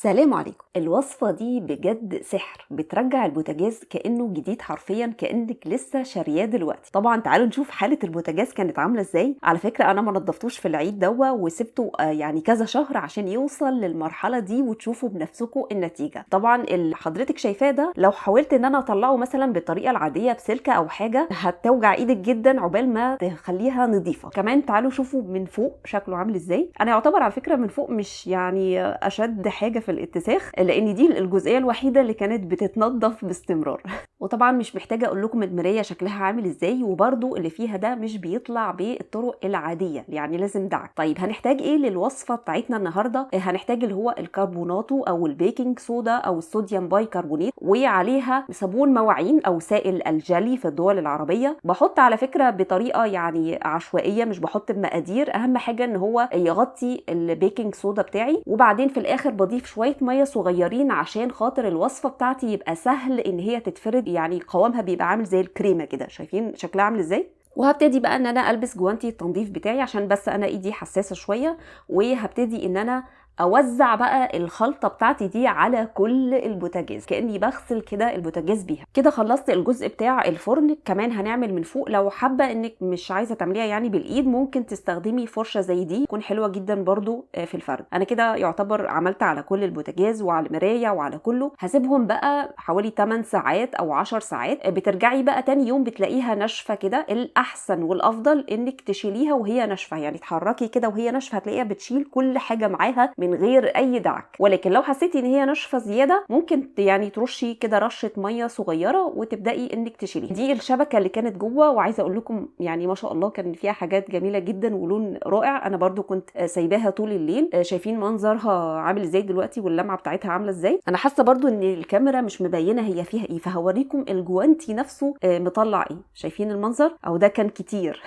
سلام عليكم. الوصفة دي بجد سحر، بترجع البوتاجاز كأنه جديد حرفيا، كأنك لسه شارياه دلوقتي. طبعا تعالوا نشوف حالة البوتاجاز كانت عاملة ازاي. على فكرة انا ما نظفتوش في العيد دوا وسبته يعني كذا شهر عشان يوصل للمرحلة دي وتشوفوا بنفسكم النتيجة. طبعا اللي حضرتك شايفاه ده لو حاولت ان انا اطلعه مثلا بالطريقة العادية بسلكة او حاجة هتوجع ايدك جدا عقبال ما تخليها نظيفة. كمان تعالوا شوفوا من فوق شكله عامل ازاي. انا يعتبر على فكرة من فوق مش يعني اشد حاجة في الاتساخ، لان دي الجزئية الوحيدة اللي كانت بتتنظف باستمرار. وطبعا مش محتاجه اقول لكم المراية شكلها عامل ازاي، وبرده اللي فيها ده مش بيطلع بالطرق العادية، يعني لازم دعك. طيب هنحتاج ايه للوصفه بتاعتنا النهارده؟ هنحتاج اللي هو الكربوناتو او ال baking soda او ال sodium bicarbonate، وعليها صابون مواعين او سائل الجلي في الدول العربية. بحط على فكرة بطريقة يعني عشوائية، مش بحط بمقادير، اهم حاجة ان هو يغطي ال baking soda بتاعي. وبعدين في الاخر بضيف شوية مية صغيرين عشان خاطر الوصفة بتاعتي يبقى سهل ان هي تتفرد، يعني قوامها بيبقى عامل زي الكريمة كده. شايفين شكلها عامل ازاي؟ وهبتدي بقى ان انا البس جوانتي التنظيف بتاعي عشان بس انا ايدي حساسة شوية، وهبتدي ان انا اوزع بقى الخلطة بتاعتي دي على كل البوتاجاز كاني بغسل كده البوتاجاز بيها. كده خلصت الجزء بتاع الفرن. كمان هنعمل من فوق، لو حابة انك مش عايزه تعمليها يعني بالايد ممكن تستخدمي فرشه زي دي، تكون حلوة جدا برضو في الفرد. انا كده يعتبر عملت على كل البوتاجاز وعلى المراية وعلى كله. هسيبهم بقى حوالي 8 ساعات او 10 ساعات. بترجعي بقى تاني يوم بتلاقيها ناشفة كده. الاحسن والافضل انك تشيليها وهي ناشفة، يعني تحركي كده وهي ناشفة، هتلاقيها بتشيل كل حاجة معاها من غير اي دعك. ولكن لو حسيتي ان هي ناشفة زيادة ممكن يعني ترشي كده رشه مية صغيرة وتبداي انك تشيليها. دي الشبكة اللي كانت جوه، وعايزه اقول لكم يعني ما شاء الله كان فيها حاجات جميلة جدا ولون رائع. انا برضو كنت سايباها طول الليل. شايفين منظرها عامل ازاي دلوقتي واللمعه بتاعتها عامله ازاي. انا حاسه برضو ان الكاميرا مش مبينة هي فيها ايه، فهوريكم الجوانتي نفسه مطلع ايه. شايفين المنظر؟ او ده كان كتير.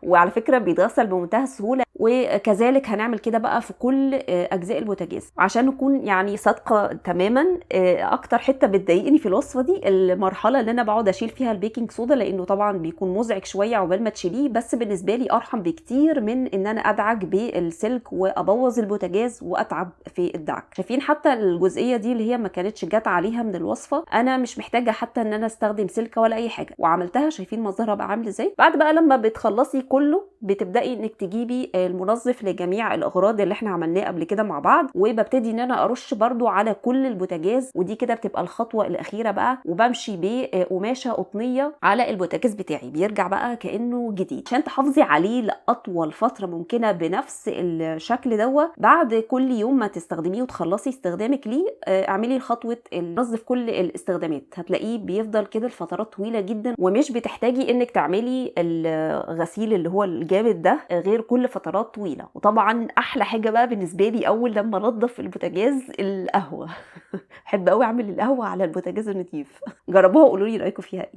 وعلى فكرة بيتغسل بمنتهى السهولة. وكذلك هنعمل كده بقى في كل اجزاء البوتاجاز عشان نكون يعني صادقة تماما. اكتر حتة بتضايقني في الوصفة دي المرحلة اللي انا بقعد اشيل فيها ال baking soda، لانه طبعا بيكون مزعج شوية عقبال ما تشيليه، بس بالنسبة لي ارحم بكتير من ان انا ادعك بالسلك وابوظ البوتاجاز واتعب في الدعك. شايفين حتى الجزئية دي اللي هي ما كانتش جت عليها من الوصفة، انا مش محتاجه حتى ان انا استخدم سلكه ولا اي حاجة، وعملتها. شايفين منظرها بقى عامل ازاي. بعد بقى لما بتخلصي كله بتبداي انك تجيبي المنظف لجميع الاغراض اللي احنا عملناه قبل كده مع بعض، وببتدي ان انا ارش برضو على كل البوتاجاز، ودي كده بتبقى الخطوة الاخيرة بقى. وبمشي بقماشه قطنيه على البوتاجاز بتاعي، بيرجع بقى كانه جديد عشان تحافظي عليه لاطول فترة ممكنة بنفس الشكل دوا. بعد كل يوم ما تستخدميه وتخلصي استخدامك ليه اعملي خطوة نظف كل الاستخدامات، هتلاقيه بيفضل كده لفترات طويلة جدا، ومش بتحتاجي انك تعملي الغسيل اللي هو الجامد ده غير كل فترات طويلة. وطبعا احلى حاجة بقى بالنسبة لي اول لما انضف البوتاجاز القهوة. احب قوي اعمل القهوة على البوتاجاز النضيف. جربوها وقولوا لي رايكم فيها ايه.